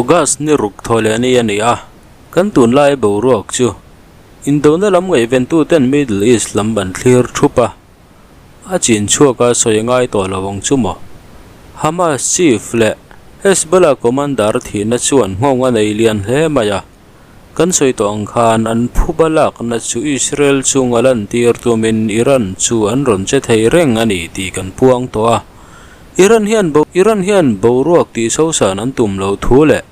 August ni ruk thaw leh ni a ni a, kan tunlai boruak chu indona lam ngaihventuten Middle East lam an thlir thup a, a chin chhuak a sawi ngai tawh lo ang chu maw? Hamas chief leh Hezbollah commander thihna chuan nghawng a nei lian hle mai a, kan sawi tawh ang khan an phuba lakna chu Israel chunga lantir tumin Iran chu an rawn che thei reng a ni tih kan puang tawh a. Iran hian Iran hian boruak tih sosan an tum lo thu leh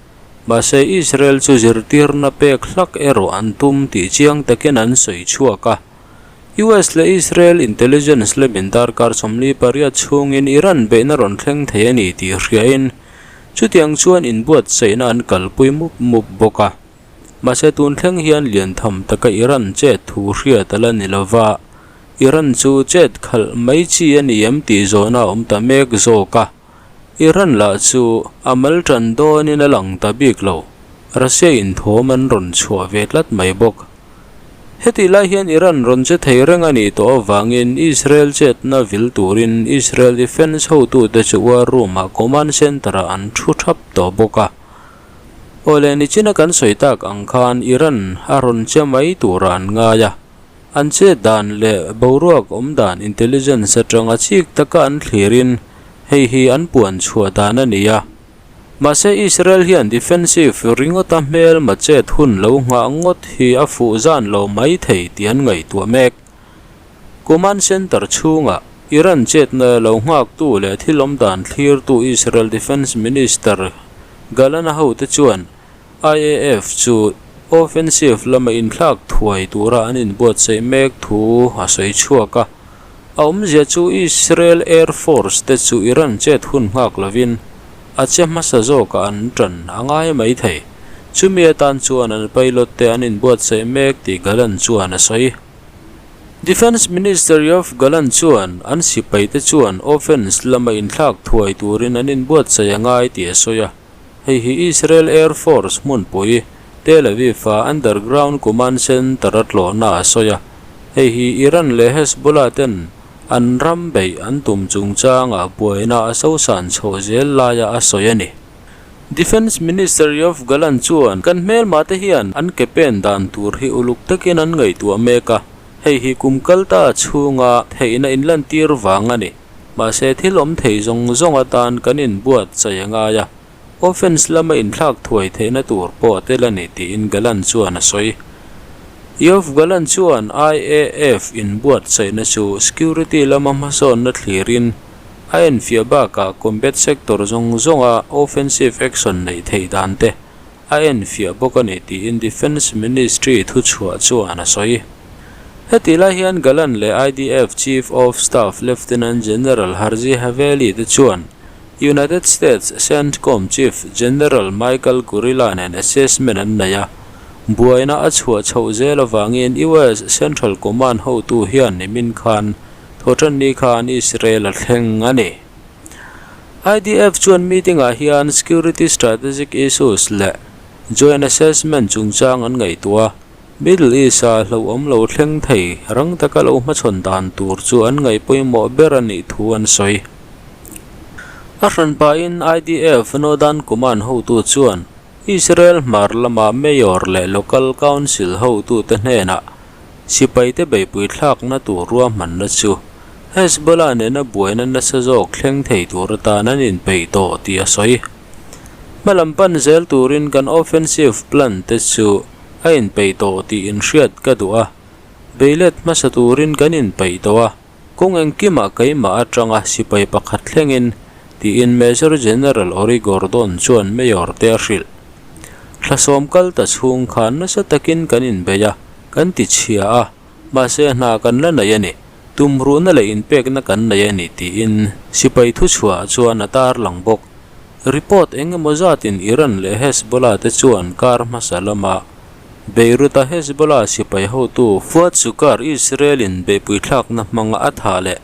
mahse Israel chu zirtirna pek hlak erawh an tum tih chiang takin an sawi chhuak a. US leh Israel intelligence lamin darkar 48 chhungin Iran beihna rawn thleng thei a ni tih hriain chutiang chuan inbuatsaihna an kalpui mup mup bawk a. Mahse tun thleng hian lian tham taka Iran chet thu hriat a la ni lova, Iran chu chet khalh mai chi a ni em tih zawhna a awm ta mek zawk a. Iran lah chu a mal tan dawnin a lang ta bik lo, Russia in thawm an rawn chhuah ve tlat mai bawk. Hetih lai hian Iran rawn che thei reng a nih tawh avangin Israel chetna vil turin Israel Defence hotute chu war room-ah command center-ah an thu thap tawh bawk a. Awle nichina kan sawi tak ang khan Iran a rawn che mai turah an ngai a, an chet dan leh boruak awm dan intelligence atanga chik taka an thlirin hei hi an puan chhuah dan a ni a. Mahse Israel hian defensive ringawta hmelma chet hun lo nghah ngawt hi a fuh zan lo mai thei tih an ngaihtuah mek. Command Center chhungah Iran chetna lo nghaktu leh thil awmdan thlirtu Israel Defence Minister Gallant-a hote chuan IAF chu offensive lama inthlak thuai tura an inbuatsaih mek thu a sawi chhuak a. A awmzia chu Israel Air Force te chu Iran chet hun nghak lovin a che hmasa zawkah an tan a ngai mai thei. Chumi atan chuan an pilot te an inbuatsaih mek tih Gallant chuan a sawi. Defence Minister Yoav Gallant chuan an sipai te chuan offence lama inthlak thuai turin an inbuatsaih a ngai tih a sawi a. Hei hi Israel Air Force hmunpui, Tel Aviv-a Underground Command Center-a tlawhna a sawi a. Hei hi Iran leh Hezbollah ten an ram beih an tum chungchangah buaina a sosan chhoh zel laia a sawi a ni. Defence Minister Yoav Gallant chuan kan hmelma te hian an ke pen dan tur hi uluk takin an ngaihtuah mek a, hei hi kum kal ta chhunga theihna inlantir vang a ni. Mahse thil awm thei zawng zawng atan kan inbuat chai a ngai a, offense lama inthlak thuai theihna tur pawh a tel a ni tiin Gallant chuan a sawi. Yoav Gallant chuan IAF inbuatsaihna chu security lama hmasawnna thlirin a enfiah bakah combat sector zawng zawnga offensive action neih theih dan te a enfiah bawk a ni tiin Defence Ministry thuchhuah chuan a sawi. Hetih lai hian Gallant leh IDF Chief of Staff Lieutenant General Herzi Haveli te chuan United States CENTCOM Chief General Michael Kurilla nen assessment an nei a, buaina a chhuah chhoh zel avangin US Central Command hotu hian nimin khan thawhtanni khan Israel a thleng a ni. IDF chuan meeting-ah hian security strategic issues leh joint assessment chungchang an ngaihtuah a, Middle East-a hlauhawm lo thleng thei rang taka lo hmachhawn dan tur chu an ngaih pawimawh ber a nih thu an sawi. A hranpahin IDF Northern Command hotu chuan Israel hmar lama Mayor leh Local Council hotute hnenah Sipaite beihpui thlakna tur ruahmanna chu Hezbollah nena buaina nasa zawk thleng thei tur atan an inpeih tawh tih a sawi. Hmalam pan zel turin kan offensive plan te chu a inpeih tawh tih inhriat ka duh a, beilet hmasa turin kan inpeih tawh a, kawng engkimah keimah atanga sipai pakhat thlengin, tiin Major General Ori Gordon chuan Mayor te a hrilh. Thlasawm kal ta chhung khan nasa takin kan inbei a, kan ti chhia a, mahse hna kan la nei a ni, tumruhna leh inpekna kan nei a ni tiin sipai thuchhuah chuan a tarlang bawk. Report eng emaw zatin Iran leh Hezbollah te chuan kar hmasa lama Beirut-a Hezbollah sipai hotu Fuad Shukar Israel-in beihpuithlakna hmanga a thah leh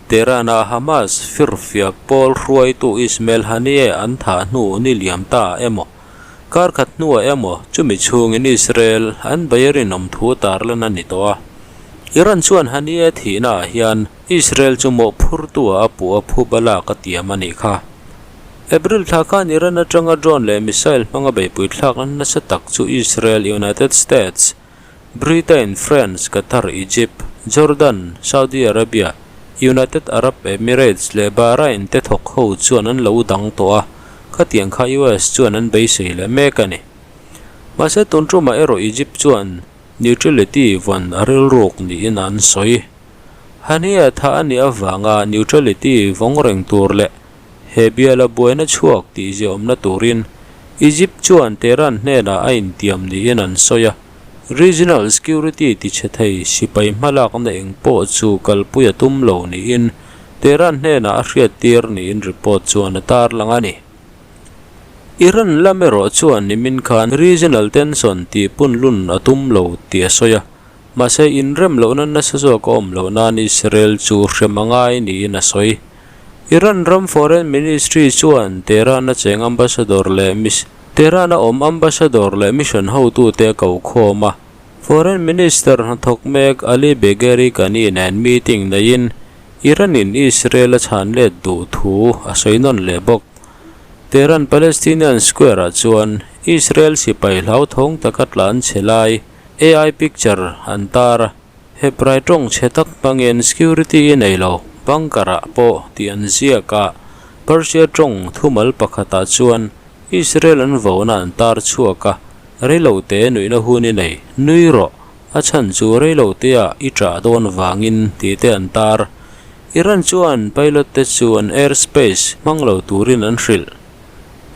Tehran-a Hamas firfiak pawl hruaitu Ismail Haniyeh an thah hnu ni liam ta emaw, kar khat hnuah emaw chumi chhungin Israel an bei rinawm thu tarlan a ni tawh a. Iran chuan Haniyeh thihnaah hian Israel chu mawhphurtu-ah a puh a phuba lak a tiam a nih kha. April thla khan Iran atanga drone leh missile hmanga beihpui thlakna nasa tak chu Israel, United States, Britain, France, Qatar, Egypt, Jordan, Saudi Arabia, United Arab Emirates leh Bahrain te thawk ho chuan an lo dang tawh a, khatiang kha US chuan an beisei leh mek a ni. Mahse tun tumah erawh Egypt chuan neutrality vawn a rilruk niin an sawi. Haniya tha a nih avanga neutrality vawng reng tur leh he biala buaina chhuak tih ziaawmna turin Egypt chuan Tehran hnenah a intiam niin an sawi a, regional security tichhe thei sipai hmalakna eng pawh chu kalpui a tum lo niin Tehran hnenah a hriattir niin report chuan a tarlang a ni. Iran lam erawh chuan nimin khan regional tension tih punlun a tum lo tih a sawi a, mahse inrem lohna nasa zawk a awm loh nan Israel chu hrem a ngai niin a sawi. Iran ram Foreign Ministry chuan Tehran-a cheng ambassador leh Tehran-a awm ambassador leh mission hotute a ko khawm a. Foreign Minister hnathawk mek Ali Bagheri Kani nen meeting neiin Iran-in Israel a chhan let duh thu a sawi nawn leh bawk. Tehran Palestinian Square-ah chuan Israel sipai hlauthawng taka tlan chhe lai AI picture an tar a. Hebrai tawng chhe tak hmangin security i nei lo, bunker-ah pawh tih an ziak a, Persia tawng thumal pakhatah chuan Israel an vona an tar chhuak a, reilote nuihna hun i nei, nui rawh, a chhan chu reiloteah i ṭah dawn vangin tih te an tar. Iran chuan pilot te chu an airspace hmang lo turin an hrilh.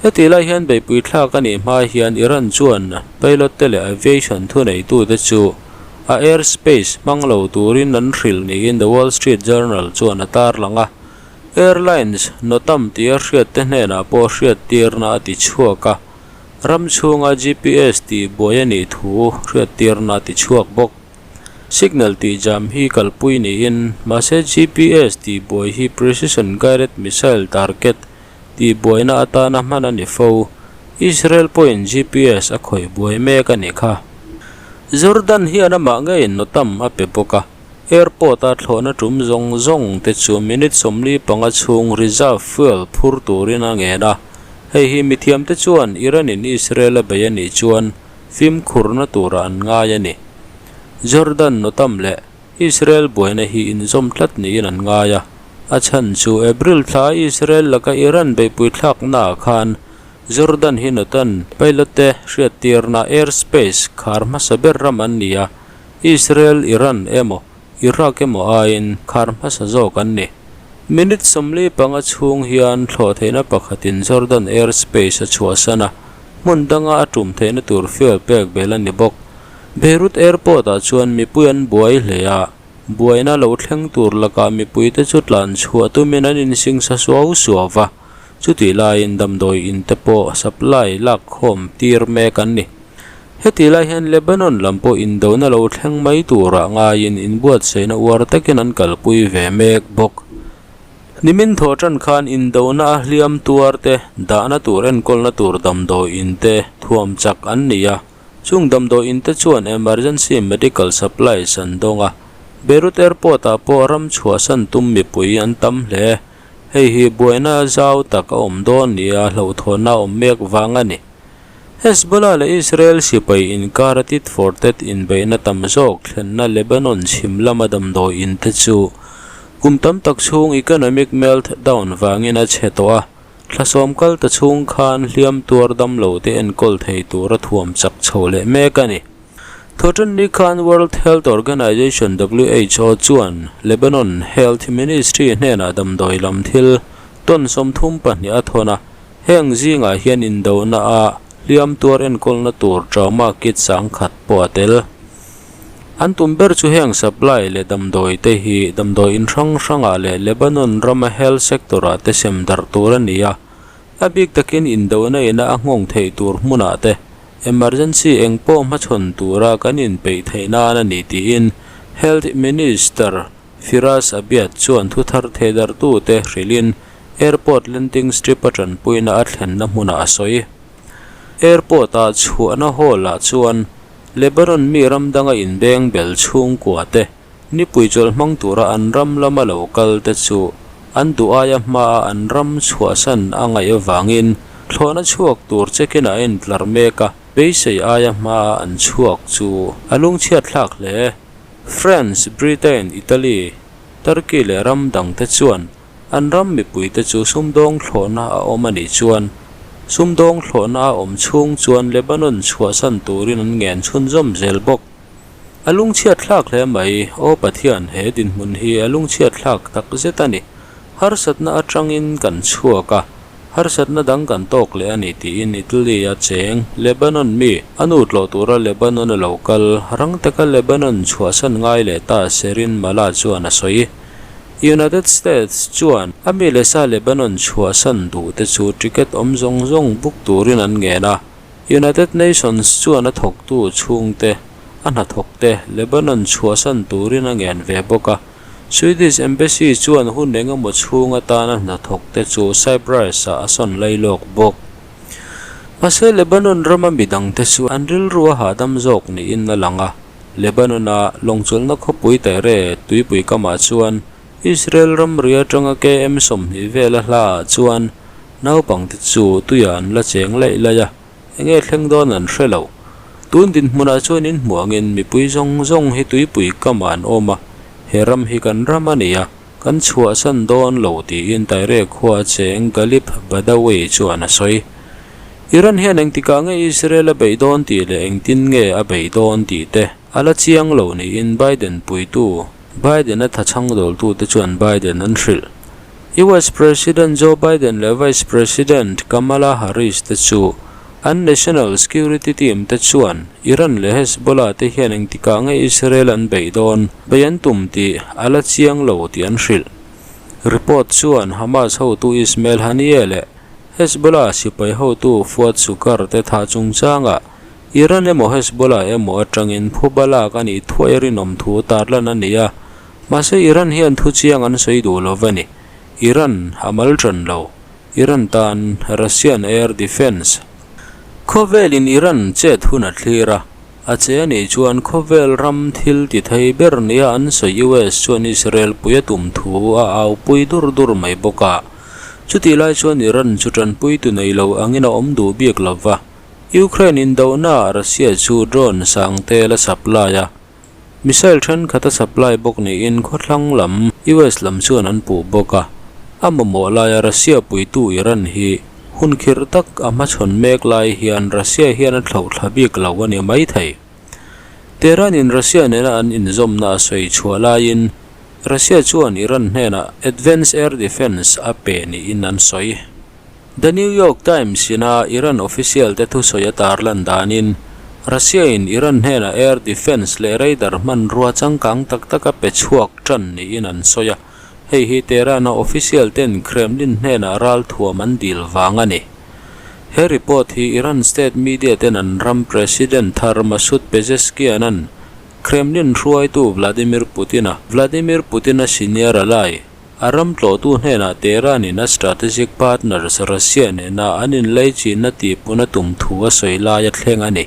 Hetih lai hian beihpui thlak a nih hma hian Iran chuan pilot te leh aviation thuneitute chu a airspace hmang lo turin an hrilh niin The Wall Street Journal chuan a tarlang a. Airlines NOTAM tia hriatte hnenah pawh hriattirna a ti chhuak a, ram chhunga GPS tih buai a nih thu hriattirna a ti chhuak bawk. Signal tih jam hi kalpui niin mahse GPS tih buai hi precision guided missile target Tih buaina atana hman a ni fo. Israel pawhin GPS a khawih buai mek a nih kha. Jordan hian amah ngeiin notam a pe bawk a, airport-a thlawhna tum zawng zawng te chu minute 45 chhung reserve fuel phur turin a ngen a. Hei hi mithiamte chuan Iran-in Israel a bei a nih chuan fimkhurna turah an ngai a ni. Jordan notam leh Israel buaina hi inzawm tlat niin an ngai a, a chhan chu April thla Israel laka Iran beihpui thlaknaah khan Jordan hi Natan pilot te hriattirna airspace khar hmasa ber ram an ni a, Israel, Iran emaw Iraq emaw aiin khar hmasa zawk an ni. Minute 45 chhung hian thlawhtheihna pakhatin Jordan airspace a chhuahsan a, hmun danga a tum theihna tur fuel pek bel a ni bawk. Beirut Airport-ah chuan mipui an buai hle a, buaina lo thleng tur lakah mipuite chu tlan chhuah tumin an insingsa suau suau va, chutih laiin damdawi in te pawh supply lak khawm tir mek an ni. Hetih lai hian Lebanon lam pawh indona lo thleng mai turah ngaiin inbuatsaihna uar takin an kalpui ve mek bawk. Nimin thaw tan khan indona a hliam tuar te dahna tur enkawlna tur damdawi in te thuam chak an ni a. Chung damdawi in te chuan emergency medical supplies an dawng a, Beirut Airport ah pawh ram chhuahsan tum mipui an tam hle. Hei hi buaina zau tak a awm dawn nia hlauhthawnna a awm mek vang a ni. Hezbollah leh Israel sipai inkar a tit for tet inbeihna tam zawk thlenna Lebanon chhim lama damdawi in te chu kum tam tak chhung economic meltdown vangin a chhe tawh a. Thla sawm kal ta chhung khan hliam tuar dam lo te enkawl thei tura thuam chak chho leh mek a ni. Thawhtanni khan World Health Organization, who, chuan Lebanon Health Ministry hnenah damdawi lam thil tawn 32 a thawn a, heng zingah hian indona a hliam tuar enkawlna tur trauma kit 10,000 pawh a tel. An tum ber chu heng supply leh damdawi te hi damdawi in hrang hrangah leh Lebanon rama health sector ah te sem darh tur a ni a, a bik takin indona ina a nghawng theih tur hmunah te emergency eng pawh hmachhawn tura kan inpeih theih nan a ni tiin Health Minister Firas Abiad chuan thuthar theidarhtute hrilhin airport landing strip a tanpuina a thlenna hmunah a sawi. Airport-a chhuahna hall-ah chuan Lebanon mi ram danga inbeng bel chhungkua te, nipui chawlh hmang tura an ram lama lo kal te chu An duh aia hmaa an ram chhuahsan a ngaih avangin thlawhna chhuak tur check-in ah a intlar mek a, beisei aia hmaa an chhuak chu a lungchhiat thlak hle. France, Britain, Italy, Turkey leh ram dangte chuan an ram mipuite chu sumdawng thlawhna a awm a nih chuan sumdawng thlawhna a awm chhung chuan Lebanon chhuahsan turin an ngen chhunzawm zel bawk. A lungchhiat thlak hle mai, Aw Pathian, he dinhmun hi a lungchhiat thlak tak zet a ni. Harsatna atangin kan chhuak a, harsatna dang kan tawk leh a ni tiin Italy a cheng Lebanon mi, a nu tlawh tura Lebanon a lo kal, rang taka Lebanon chhuahsan ngai leh ta Serin Mala chuan a sawi. United States chuan a mi leh sa Lebanon chhuahsan duhte chu ticket awm zawng zawng book turin an ngen a. United Nations chuan a thawktu chhungte, a hnathawkte Lebanon chhuahsan turin a ngen ve bawk a. Swedish Embassy chuan hun engemaw chhung atana hnathawkte chu Cyprus-ah a sawn lai lawk bawk. Mahse, Lebanon rama midangte chu an rilru a hahdam zawk niin a lang a. Lebanon-a lawngchawlhna khawpui Tyre tuipui kamah chuan Israel ramri atanga KM 20 vela hlaah chuan Naupangte chu tuiah an la cheng laih laih a, enge thleng dawn an hre lo. Tun dinhmunah chuan in hmuh angin mipui zawng zawng hi tuipui kamah an awm a, he ram hi kan ram a ni a, kan chhuahsan dawn lo tiin Tyre khua cheng Ghalib Badawi chuan a sawi. Iran hian engtikah nge Israel a beih dawn tih leh engtin nge a beih dawn tih te a la chiang lo niin Biden puitu Biden-a thachhang dawltute chuan Biden an hrilh. US President Joe Biden leh Vice President Kamala Harris te chu an National Security Team te chuan Iran leh Hezbollah te hian engtikah nge Israel an beih dawn beih an tum tih a la chiang lo tih an hrilh. Report chuan Hamas hotu Ismail Haniyeh leh Hezbollah sipai hotu Fuad Shukr te thah chungchangah Iran emaw Hezbollah emaw atangin phuba lak a nih thuai rinawm thu tarlan a ni a, mahse Iran hian thu chiang an sawi duh lo va ni. Iran a mal tan lo. Iran tan Russian air defence. Khawvelin Iran chet hun a thlir a, a che a nih chuan khawvel ram thil ti thei ber nia an sawi US chuan Israel pui a tum thu a aupui dur dur mai bawk a. Chutih lai chuan Iran chu tanpui tu nei lo angin a awm duh bik lo va. Ukraine indohnaah Russia chu drone sang tel a supply a, missile thenkhat a supply bawk niin khawthlang lam US lam chuan an puh bawk a. A mamawh laia Russia puitu Iran hi hun khirh tak a hmachhawn mek lai hian Russia hian a thlauh thla bik lo a ni maithei. Tehran in Russia nena an inzawmna a sawi chhuah laiin Russia chuan Iran hnenah advanced air defence a pe niin an sawi. The New York Times ina Iran official te thusawi a tarlan danin, Russia in Iran hnenah air defence leh radar hmanrua changkang tak tak a pe chhuak tan niin an sawi a, hei hi Tehran-a official ten Kremlin hnenah ralthuam an dil vang a ni. He report hi Iran state media ten an ram President thar Masoud Pezeshkian-a'n Kremlin hruaitu Vladimir Putin-a Vladimir Putin-a senior ally A ram tlawhtu hnenah Tehran-in a strategic partners Russia nena an inlaichinna tihpun a tum thu a sawi lai a thleng a ni.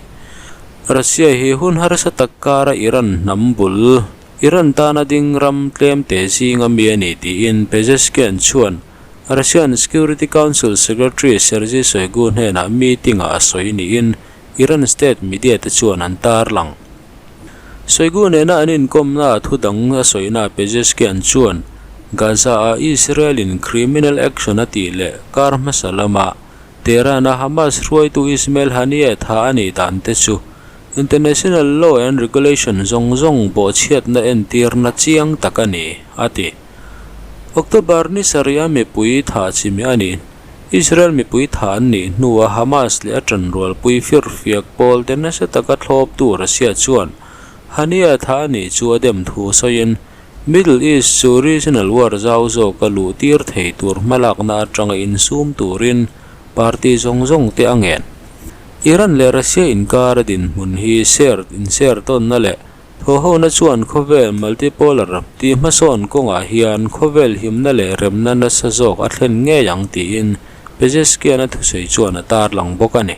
Russia hi hun harsa tak kara Iran hnam bul, Iran tana ding ram tlemte zinga mi a ni tiin Pezeshkian chuan Russian Security Council Secretary Sergei Shoigu hnenah meeting-ah a sawi niin Iran state media te chuan an tarlang. Shoigu nena an inkawmna thu dang a sawina Pezeshkian chuan Gaza-a Israel-in criminal action a tih leh kar hmasa lama Tehran-a Hamas hruaitu Ismail Haniyeh tha a nih dan te chu international law and regulation zawng zawng bawhchhiatna entirna chiang tak a ni, a ti. October ni sarih a mipui thah chimih a nih. Israel mipui thah an nih hnua Hamas leh a ṭanrualpui firfiak pawl te nasa taka thlawptu Russia chuan Haniyeh thah a nih chu a dem thu sawiin Middle East chu regional war zau zawka luh tir thei tur hmalakna atanga insum turin party zawng zawng te a ngen. Iran leh Russia inkara dinhmun hi share inshare tawnna leh Thawhhona chuan khawvel multipolar tih hmasawn kawngah hian khawvel himna leh remna nasa zawk a thlen ngei ang tiin Pezeshkian a thusawi chuan a tarlang bawk a ni.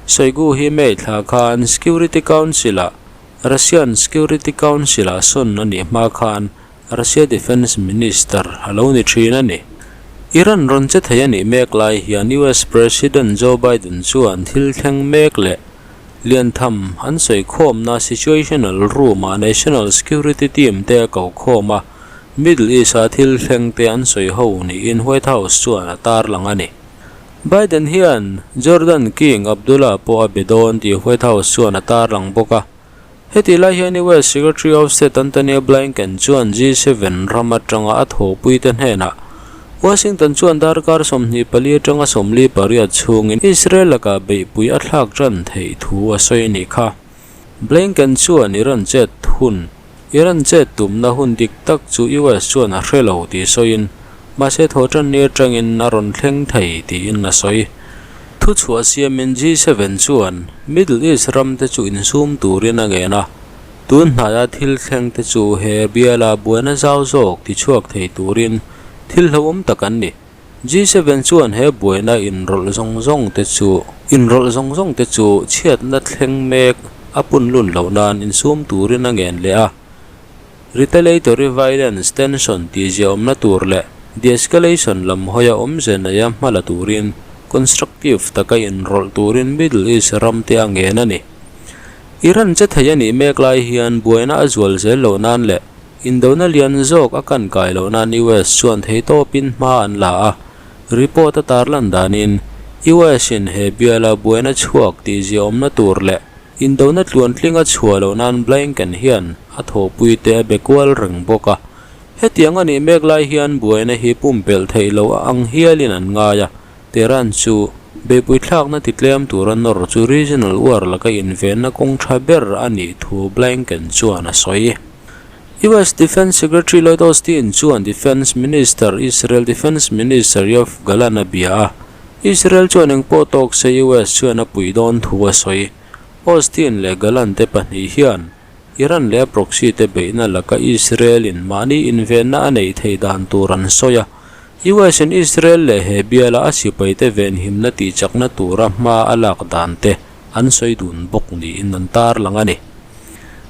Shoigu hi May thla khan Security Council-ah Russian Security Council-ah sawn a nih hma khan Russia Defence Minister a lo ni thin a ni. Iran rawn che thei a nih mek lai hian US President Joe Biden chuan thil thleng mek leh lian tham an sawi khawmna Situational Room-ah National Security Team te a ko khawm a, Middle East-a thil thleng te an sawi ho niin White House chuan a tarlang a ni. Biden hian Jordan King Abdullah pawh a be dawn tih White House chuan a tarlang bawk a. Hetih lai hian US Secretary of State Antony Blinken chuan G7 ram atanga a thawhpuite hnenah Washington chuan darkar 24 atanga 48 chhungin Israel lakah beihpui a thlak tan theih thu a sawi a nih kha. Blinken chuan Iran chet hun Iran chet tumna hun dik tak chu US chuan a hre lo tih sawiin, mahse thawhtanni atangin a rawn thleng thei tiin a sawi. Thuchhuah siamin G7 chuan Middle East ramte chu insum turin a ngen a, tun hnaia thil thlengte chu he biala buaina zau zawk tichhuak thei turin thil hlauhawm tak an ni. G7 chuan he buaina inrawlh zawng zawng te chu inrawlh zawng zawng te chu chhiatna thleng mek a pun lun loh nan insum turin a ngen leh a. Retaliatory violence tension tih ziaawmna tur leh de-escalation lam hawia awmze neia hma la turin constructive taka inrawlh turin Middle East ram te a ngen a ni. Iran che thei a nih mek lai hian buaina a zual zel loh nan leh Indona lian zawk a kan kai loh nan US chuan theitawpin hma an la a, report a tarlan danin US in he biala buaina chhuak tih ziaawmna tur leh indona tluantlinga chhuah loh nan Blinken hian a thawhpui te a be kual reng bawk a. Hetiang a nih mek lai hian buaina hi pumpelh theih loh a ang hialin an ngai a, Tehran chu beihpui thlakna titlem tura nawr chu regional war laka invenna kawng tha ber a nih thu Blinken chuan a sawi. US Defence Secretary Lloyd Austin chuan Defence Minister Israel Defence Minister Yoav Gallant a bia a, Israel chuan engpawh tawk se US chuan a puih dawn thu a sawi. Austin leh Gallant te pahnih hian Iran leh a proxy te beihna laka Israel in mahni invenna a neih theih dan tur an sawi a, US in Israel leh he biala a sipaite venhimna tihchakna tura hma a lak dan te an sawi dun bawk niin an tarlang a ni.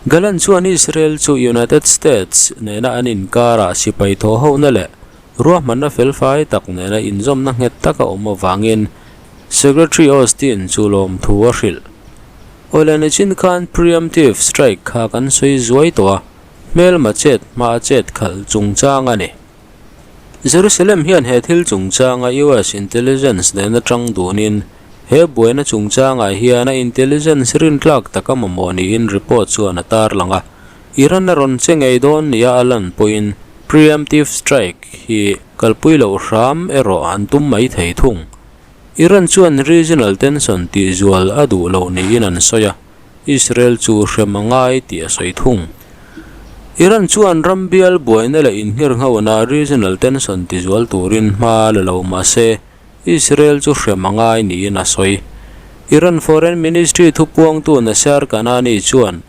Gallant chuan Israel chu United States nena an inkarah sipai thawhhona leh ruahmanna felfai tak nena inzawmna nghet tak a awm avangin Secretary Austin chu lawmthu a hrilh. Awle nichin khan preemptive strike kha kan sawi zuai tawh a, hmelma chet hma a chet khalh chungchang a ni. Jerusalem hian he thil chungchanga US intelligence nena tang dunin He buaina chungchangah hian a intelligence rintlak taka mamawh niin report chuan a tarlang a, Iran a rawn che ngei dawn nia a lan pawhin preemptive strike hi kalpui loh hram erawh an tum mai thei thung. Iran chuan regional tension tihzual a duh loh niin an sawi a, Israel chu hrem a ngai tih a sawi thung. Iran chuan ram bial buaina leh inngirnghohna regional tension tizual turin hma la lo mah se, Israel chu hrem a ngai niin a sawi. Iran Foreign Ministry thupuangtu Nasser Kanani chuan,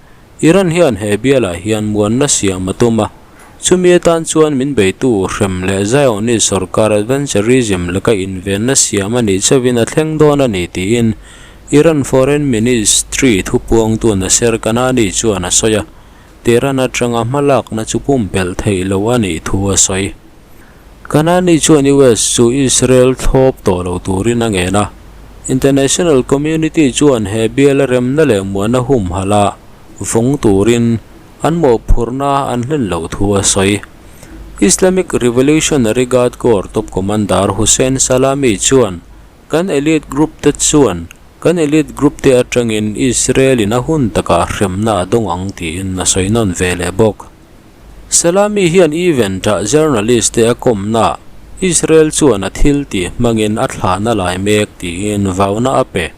Iran hian he bialah hian muanna siam a tum a, chumi atan chuan min beitu hrem leh Zionist sorkar adventurism laka invenna siam a nih chauhin a thleng dawn a ni tiin Iran Foreign Ministry thupuangtu Nasser Kanani chuan a sawi a, Tehran atanga hmalakna chu pumpelh theih loh a nih thu a sawi. Kanani chuan US chu Israel thlawp tawh lo turin a ngen a, international community chuan he biala remna leh muana humhalh a vawng turin an mawhphurhna an hlen loh thu a sawi. Islamic Revolutionary Guard Corps top commander Hussein Salami chuan kan elite group te chuan kan elite group te atangin Israel in a hun takah hremna a dawng ang tiin a sawi nawn ve leh bawk. Salami hian event-ah journalist te a kawmna Israel chuan a thil tih hmangin a thlahna lai mek tiin vauna a pe.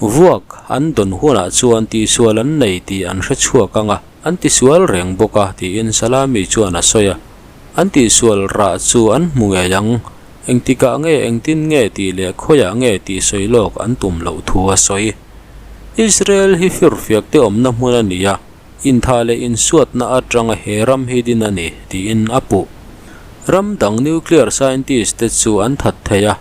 Vuak an dawn hunah chuan tihsual an nei tih an hre chhuak ang a, an tisual reng bawk a tiin Salami chuan a sawi a. An tihsual rah chu an hmu ngei ang, engtikah nge engtin nge tih leh khawiah nge tih sawi lawk an tum loh thu a sawi. Israel hi firfiak te awmna hmun a ni a. Intha leh insuatna atanga he ram hi din a ni, tiin a puh. Ram dang nuclear scientist te chu an that thei a,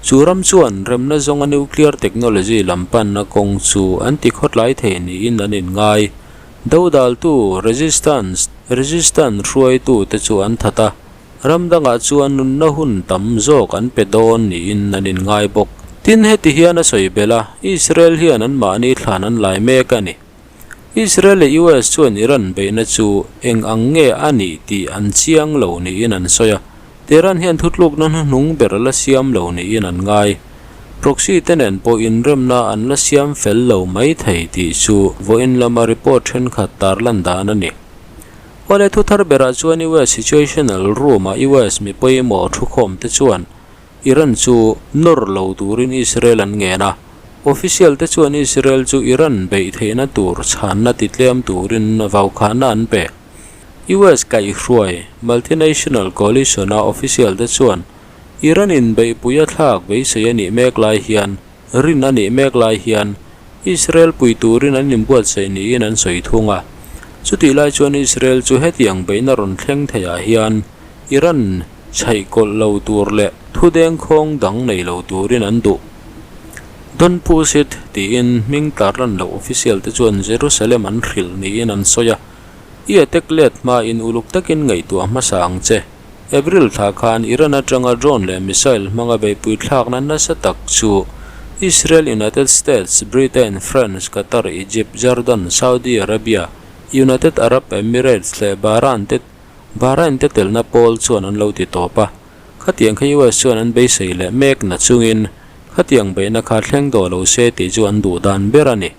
chu ram chuan remna zawnga nuclear technology lam panna kawng chu an ti khawtlai thei niin an inngai. Dodaltu, resistance, resistant hruaitute chu an that a, ram dangah chuan nunna hun tam zawk an pe dawn niin an inngai bawk. Tin, heti hian a sawi belh a, Israel hian anmahni thlan an lai mek a ni. Israel leh US chuan Iran beihna chu eng ang nge a nih tih an chiang lo niin an sawi a, Tehran hian thutlukna hnuhnung ber la siam lo niin an ngai. Proxy te nen pawh inremna an la siam fel lo mai thei tih chu vawiin lama report thenkhat tarlan dan a ni. Awle thu thar berah chuan US Situational Room-a US mi pawimawh thukhawm te chuan Iran chu nawr lo turin Israel an ngen a, official te chuan Israel chu Iran beih theihna tur chhanna titlem turin vaukhahna an pe. US kaihhruai multinational coalition-a official te chuan Iran in beihpui a thlak beisei a nih mek lai hian rin a nih mek lai hian Israel pui turin an inbuatsaih niin an sawi thung a. Chutih lai chuan Israel chu hetiang beihna rawn thleng theiah hian Iran chhaihkawlh lo tur leh thu dengkhawng dang nei lo turin an duh. Don't push it tiin hming tarlan loh official te chuan Jerusalem an hrilh niin an sawi a. I attack let hmain uluk takin ngaihtuah hmasa ang che. April thla khan Iran atanga drone leh missile hmanga beihpui thlakna nasa tak chu Israel, United States, Britain, France, Qatar, Egypt, Jordan, Saudi Arabia, United Arab Emirates leh Bahrain te Bahrain te telna pawl chuan an lo ti tawp a. Khatiang kha US chuan an beisei leh mek na chungin khatiang beihna kha thleng dawh lo se tih chu an duh dan ber a ni.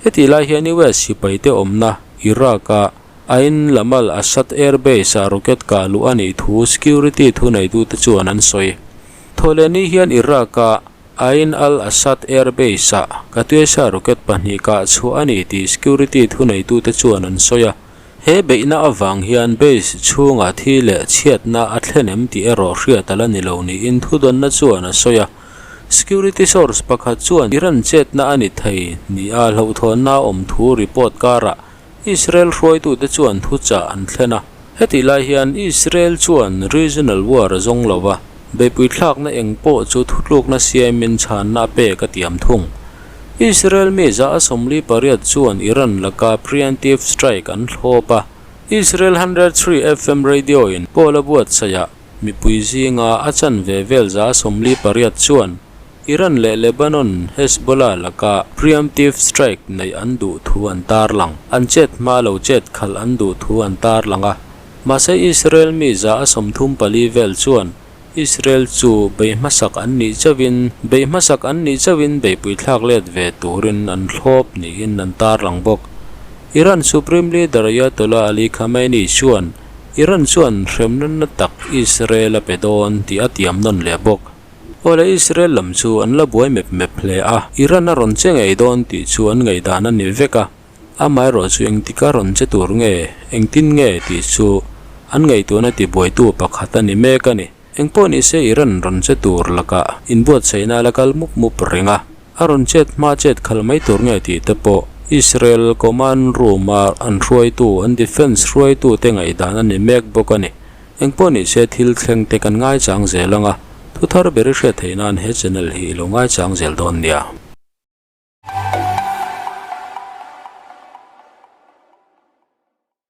Hetih lai hian US sipaite awmna Iraq-a Ain Lamal Assad Air Base-ah rocket kah luh a nih thu security thuneitute chuan an sawi. Thawhlehni hian Iraq-a Ain al-Assad Air Base-ah Katyusha rocket pahnih kah chhuah a ni tih security thuneitute chuan an sawi a. He beihna avang hian base chhungah thi leh chhiatna a thlen em tih erawh hriat a la ni lo niin thudawnna chuan a sawi a. Security source pakhat chuan Iran chetna a ni thei nia hlauhthawnna a awm thu report karah Israel hruaitute chuan thuchah an thlen a. Hetih lai hian Israel chuan regional war a zawng lo va, beihpui thlakna eng pawh chu thutlukna siamin chhanna a pek a tiam thung. Israel mi za a 48 chuan Iran laka preemptive strike an thlawp a. Israel 103 FM radio-in Paul a buatsaihah mipui zinga a chanve vel za a 48 chuan Iran leh Lebanon Hezbollah laka preemptive strike neih an duh thu an tarlang. An chet hma lo chet khalh an duh thu an tarlang a. Mahse Israel mi za a 34 vel chuan Israel chu bei hmasak an nih chauhin bei hmasak an nih chauhin beihpui thlak let ve turin an thlawp niin an tarlang bawk. Iran Supreme Leader Ayatollah Ali Khamenei chuan Iran chuan hremna na tak Israel a pe dawn tih a tiam nawn leh bawk. Awle Israel lam chu an la buai mep mep hle a, Iran a rawn che ngei dawn tih chu an ngaihdan a ni vek a, amaherawh chu engtika rawn che tur nge, engtin nge tih chu an ngaihtuahna tibuaitu pakhat a ni mek a ni. Engpawh nise Iran rawn che tur lakah inbuatsaihna a la kal mup mup reng a, a rawn chet hma chet khalh mai tur nge tih te pawh Israel command room-a an hruaitu, an defence hruaitute ngaihdan a ni mek bawk a ni. Engpawh ni se thil thleng te kan ngaichang zel ang a, thu thar ber i hriat theih nan he channel hi i lo ngaichang zel dawn nia.